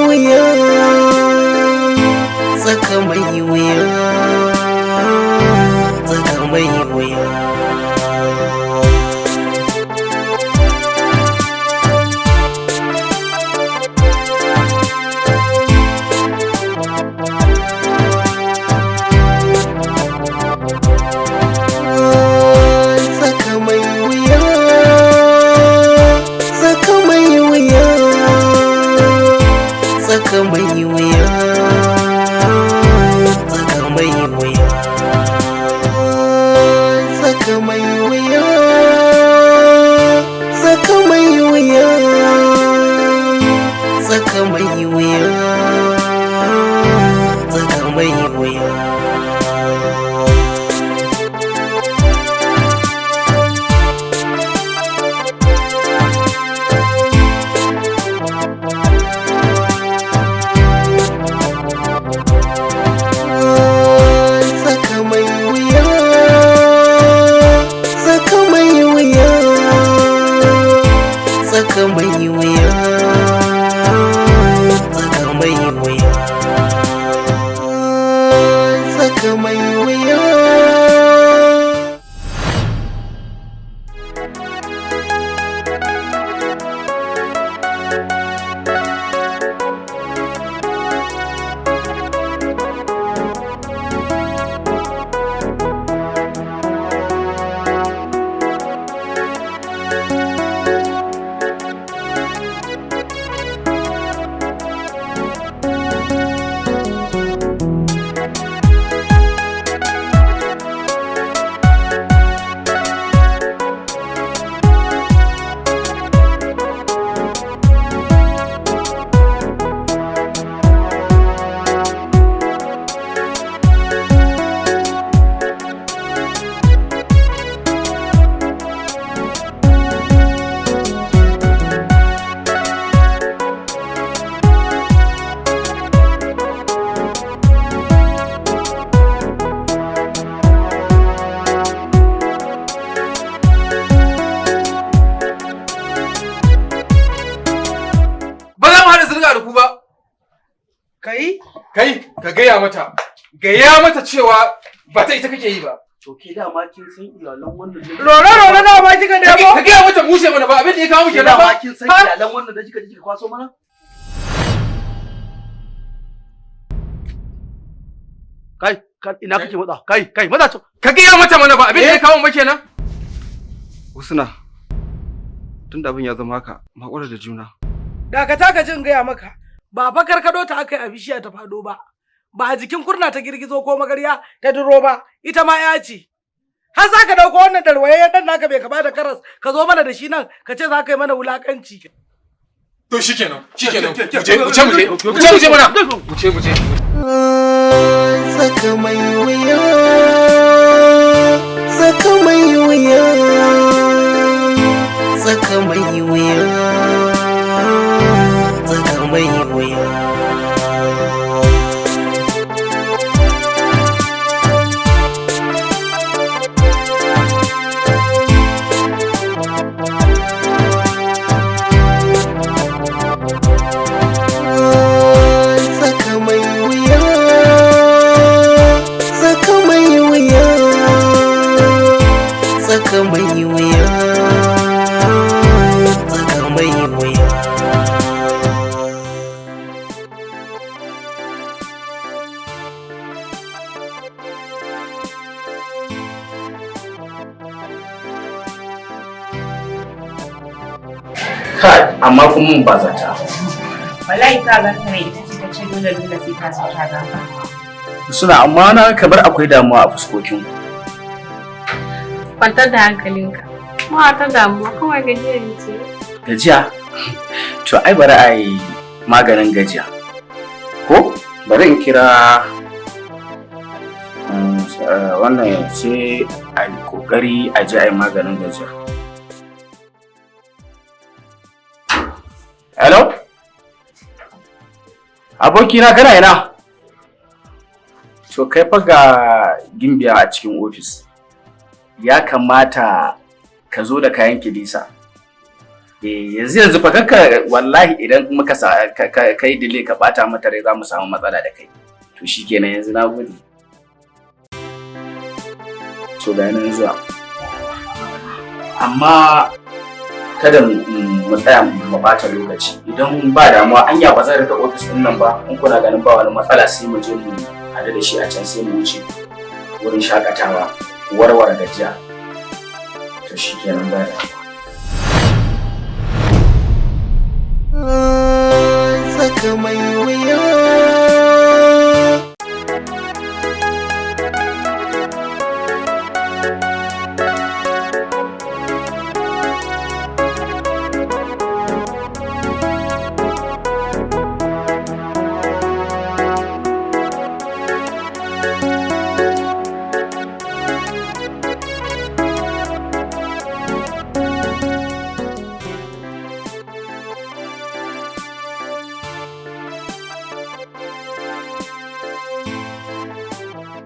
wuya, tsaka mai wuya, tsaka mai wuya. Tsaka mai wuya, tsaka mai wuya, tsaka mai wuya, tsaka mai wuya, tsaka mai wuya, tsaka mai wuya, tsaka mai wuya, tsaka mai wuya. Tsaka mai wuya, tsaka mai wuya, tsaka mai wuya, tsaka mai wuya, tsaka mai wuya. Ba za mu haɗa zirga da ku ba. Kai? Kai, ka gaya mata. Gaya mata cewa ba ta ita kake yi ba. To ke dama kin san iyalan wannan da Rore rore da ma kika nemo? Ka gaya mata mushe mana ba abin da ya kawo Ke kenan dama ba. kin san iyalan wannan da kika je kika kwaso mana? Kai, kai ina kake matsa? Kai, kai matsa. Ka gaya mata mana ba abin da ya kawo mu kenan. Husna, tun da abin ya zama haka, mu haƙura da juna. Dakata ka jin gaya maka. Ba fa karkado ta aka yi a bishiya ta faɗo ba. Ba a jikin kurna ta girgizo ko magarya ta duro ba. Ita ma ya ce. Har za ka ɗauko wannan darwayayyen ɗan naka bai kama da karas ka zo mana da shi nan ka ce za ka yi mana wulaƙanci. To shikenan, shikenan. Mu je, mu je, mu je. Mu je, mu je mana. Mu je, mu je. Tsaka mai wuya, tsaka mai wuya, tsaka mai wuya, tsaka mai wuya. Tsaka mai wuya, tsaka mai wuya, tsaka mai wuya, tsaka mai wuya. Kai, amma kuma mun ba zata. Wallahi ka ga ta ita ce ta ce dole dole sai ta zo ta ganka. Suna amma na kamar akwai damuwa a fuskokin ku. Kwantar da hankalinka. Ba ta damuwa, kawai gajiya ce. Gajiya? To ai bari a yi maganin gajiya. Ko? Bari in kira wannan sai a yi kokari a je a yi maganin gajiya. Hello? Abokina kana ina? To kai fa ga gimbiya a cikin ofis. Ya kamata ka zo da kayan kilisa. Eh, yanzu yanzu fa kakka, wallahi idan muka sa kai delay ka bata mata rai, za mu samu matsala da kai. To shikenan, yanzu na gode. To ga nan zuwa. Amma kada mu tsaya mu bata lokaci. Idan ba damuwa, anya ba zan rufe ofis din nan ba. In kuna ganin ba wani matsala, sai mu je mu haɗu da shi a can, sai mu wuce wurin shakatawa warware gajiya. To shikenan, ba damuwa. Tsaka mai wuya.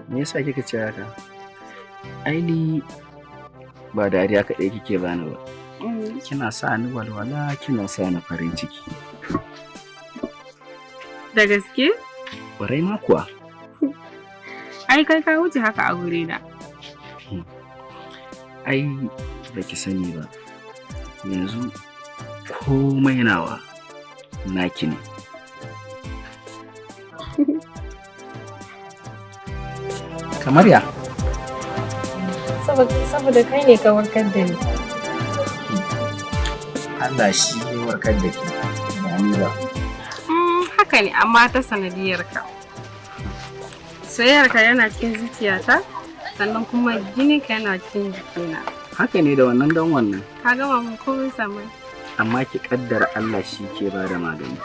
Me yasa kika ce haka? Ai ni ba dariya kaɗai kike bani ba, kina sa ni walwala, kina sa ni farin ciki. Da gaske? Ƙwarai ma kuwa. Ai kai ka wuce haka a wurina. Ai baki sani ba, yanzu komai nawa naki ne. Kamar ya? Saboda kai ne ka warkar da ni. Allah shi ya warkar da ke, ba ni ba. Haka ne, amma ta sanadiyarka. Soyayyarka yana cikin zuciyata, sannan kuma jininka yana cikin jikina. Haka ne, da wannan dan wannan. Ka gama mun komai, samai. Amma ki kaddara Allah shi ke ba da magani.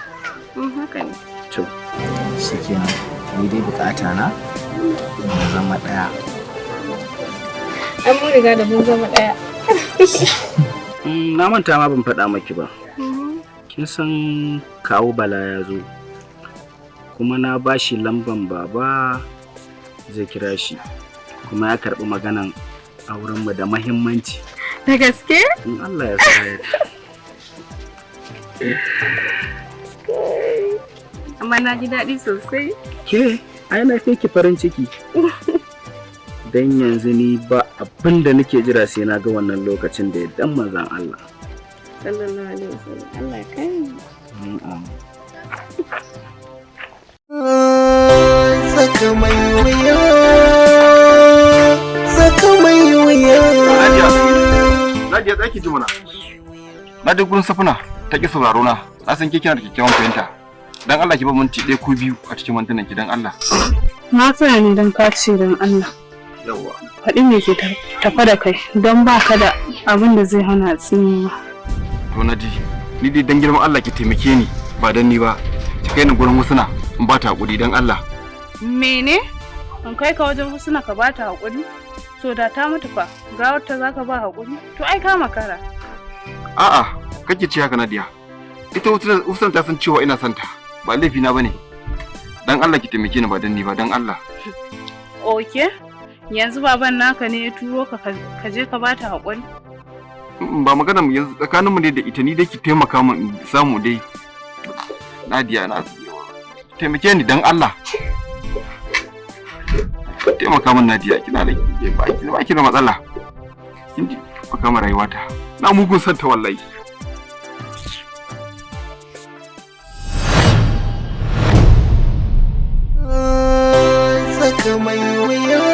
Haka ne. To shikenan, ni dai bukata na mu zama ɗaya. An mun riga da mun zama ɗaya. Na manta ma ban faɗa maki ba. Kin san kawo Bala ya zo, kuma na bashi lamban baba zai kira shi, kuma ya karɓi maganan aurenmu da mahimmanci. Da gaske? In Allah ya sa ya Amma na ji daɗi sosai. Ke, ai na fi ki farin ciki. Dan yanzu ni ba abin da nake jira sai na ga wannan lokacin da ya dan manzon Allah. Sallallahu alaihi wasallam. Allah kai. Amin, amin. Tsaka mai wuya, tsaka mai wuya. Nadia, Nadia, tsaki ji mana. Na je gurin Safuna, ta ki sauraro na. Na san ke kina da kyakkyawan fahimta. Dan Allah ki ba minti ɗaya ko biyu a cikin mantunan ki, dan Allah. Na tsaya ne don ka ce don Allah. Yawwa. Faɗi me ke tafa da kai, don ba ka da abin da zai hana tsinewa. To na ji, ni dai dan girman Allah ki taimake ni, ba dan ni ba. Ki kai ni gurin Husna in ba ta hakuri, dan Allah. Mene? In kai ka wajen Husna ka ba ta haƙuri? To da ta mutu fa, gawar ta za ka ba haƙuri? To ai ka makara. A'a, kake ce haka, Nadia. Ita Husna ta san cewa ina son ta. Ba laifi na bane. Dan Allah ki taimake ni, ba dan ni ba, dan Allah. Okay. Yanzu baban naka ne ya turo ka ka je ka ba ta haƙuri? Ba magana mu yanzu tsakanin mu ne da ita, ni dai ki taimaka min in samu dai. Nadia, na taimake ni dan Allah. Taimaka min, Nadia, kina da ba ki da matsala. Kin ji, taimaka min rayuwata. Na mugun santa wallahi. Tsaka mai wuya,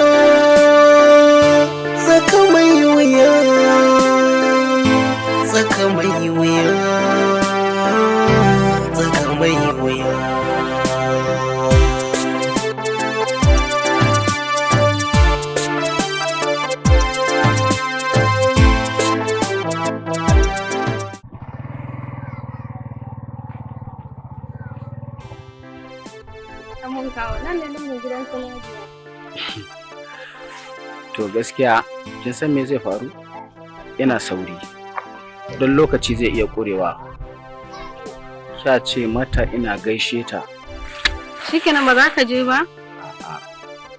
tsaka mai wuya, tsaka mai wuya, tsaka mai wuya. Mun kawo nan ne lungun gidan su Nadia. To gaskiya kin san me zai faru? Ina sauri. Don lokaci zai iya ƙurewa. Kya ce mata ina gaishe ta. Shikenan, ba za ka je ba?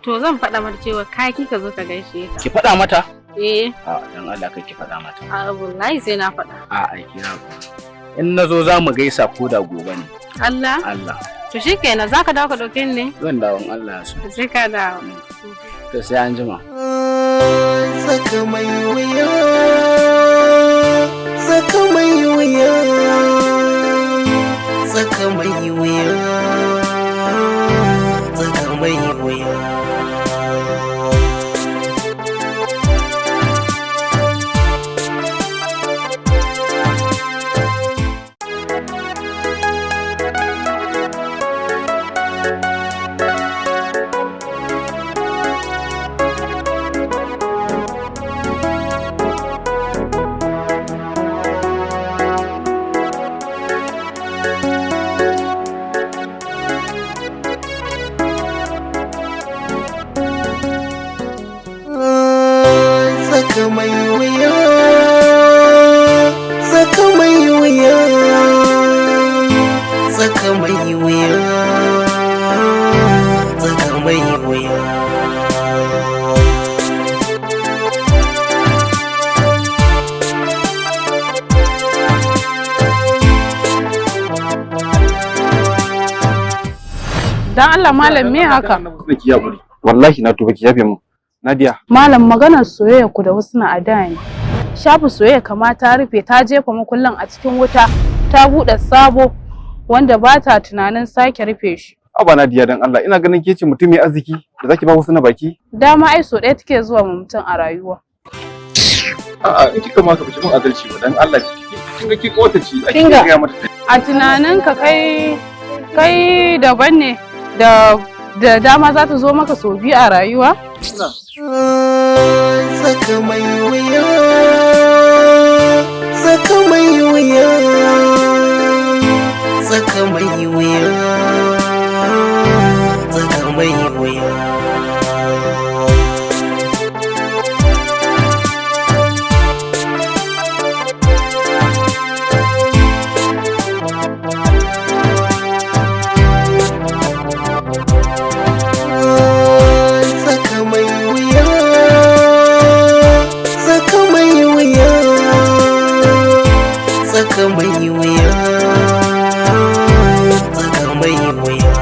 To zan faɗa mata cewa ka ki ka zo ka gaishe ta. Ki faɗa mata? Eh. A dan Allah kai ki faɗa mata. A wallahi sai na faɗa. A ai kira. In nazo za mu gaisa ko da gobe ne. Allah. Allah. To shikenan zaka dawo ka dauke ni ne? Zan dawo in Allah ya so. Sai ka dawo. To sai an jima. Tsaka mai wuya, tsaka mai wuya, tsaka mai wuya, tsaka mai wuya. Tsaka mai wuya, tsaka mai wuya, tsaka mai wuya, tsaka mai wuya. Dan Allah malam me haka? Ki hakuri. Wallahi na tuba, ki yafe mu. Nadia. Malam, maganar soyayya ku da wasu na a da ne. Shafi soyayya kama ta rufe, ta jefa makullin a cikin wuta, ta buɗe sabo wanda ba ta tunanin sake rufe shi. Aba Nadia, dan Allah, ina ganin ke ce mutum mai arziki da zaki ba wasu na baki. Dama ai so ɗaya take zuwa ma mutum a rayuwa. A'a, in kika ma ka fice mun adalci ba, dan Allah kin ga ki kota ci a Kinga. kin ga mata. A tunaninka kai kai daban ne da dama za ta zo maka sau biyu a rayuwa? Tsaka mai wuya, tsaka mai wuya, tsaka mai wuya, tsaka mai wuya. Tsaka mai wuya, tsaka mai wuya, tsaka mai wuya, tsaka mai wuya.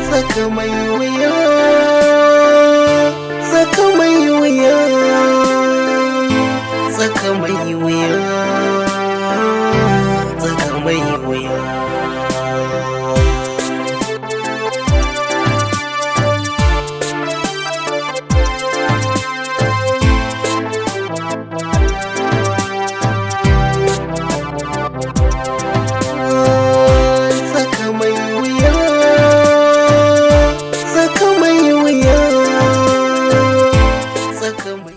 Tsaka mai wuya, tsaka mai wuya, tsaka mai wuya, tsaka mai wuya. Tsaka mai wuya, tsaka mai wuya, tsaka mai.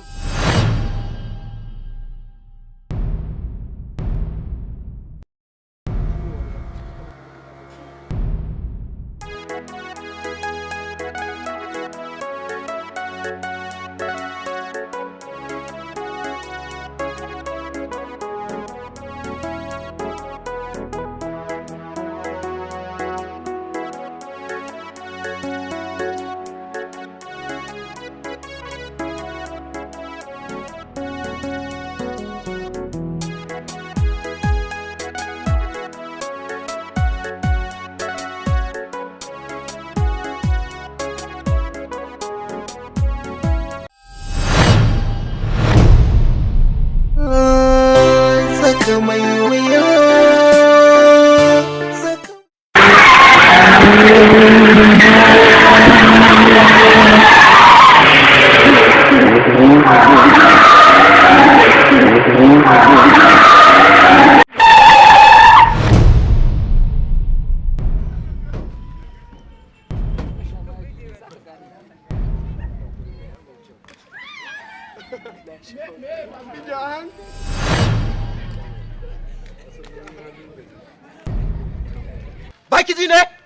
Baki ji ne?